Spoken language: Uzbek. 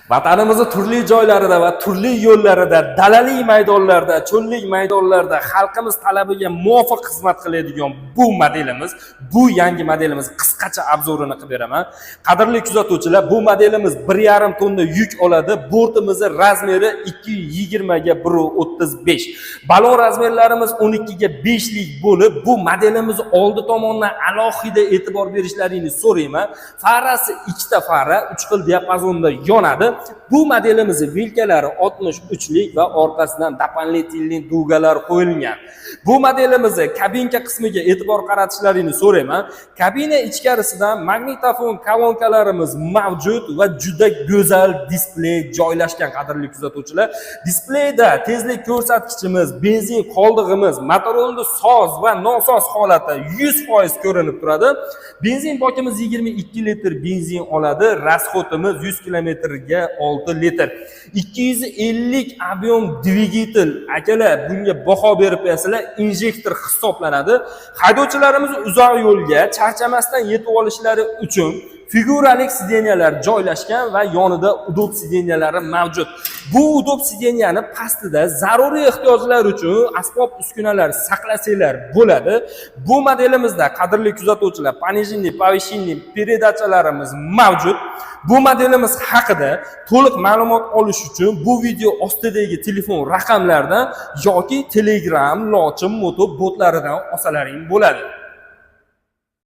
Vatanimizni turli joylarida va turli yo'llarida, dalali maydonlarda, cho'llik maydonlarda xalqimiz talabiga muvofiq xizmat qiladigan bu modelimiz, bu yangi modelimiz qisqacha обзор ini qilib beraman. Qadrli kuzatuvchilar, bu modelimiz 1,5 tonna yuk oladi. Bortimizni размер i 220 ga 1,35. Balon размер larimiz 12 ga 5 lik bo'lib, bu modelimiz oldi tomondan alohida e'tibor berishlaringni so'rayman. Farasi ikkita fara, 3 xil diapazonda yonadi. Bu modelimizni вилка lari 63 lik va orqasidan дополнительный дуга lar qo'yilgan. Bu modelimizni kabinka qismiga e'tibor qaratishlaringni so'rayman. Kabina ichkarisidan magnitofon kolonkalarimiz mavjud va juda go'zal displey joylashgan, qadrli kuzatuvchilar. Displeyda tezlik ko'rsatkichimiz, benzin qoldig'imiz, motorolni soz va nosoz holati 100% ko'rinib turadi. Benzin bokimiz 22 litr benzin oladi. Расход imiz 100 kilometrga 6 litr. 250 объем dvigatel. Akalar, bunga baho berib qo'yasizlar, injektor hisoblanadi. Haydovchilarimiz uzoq yo'lga charchamasdan yetib olishlari uchun figuralik сиденья lar joylashgan va yonida удоб сиденья lari mavjud. Bu удоб сиденья ni pastida zaruriy ehtiyojlar uchun asbob uskunalar saqlasanglar bo'ladi. Bu modelimizda, qadrli kuzatuvchilar, пониженный, повышенный передача larimiz mavjud. Bu modelimiz haqida to'liq ma'lumot olish uchun bu video ostidagi telefon raqamlaridan yoki Telegram Lochin Moto botlaridan olsalaring bo'ladi.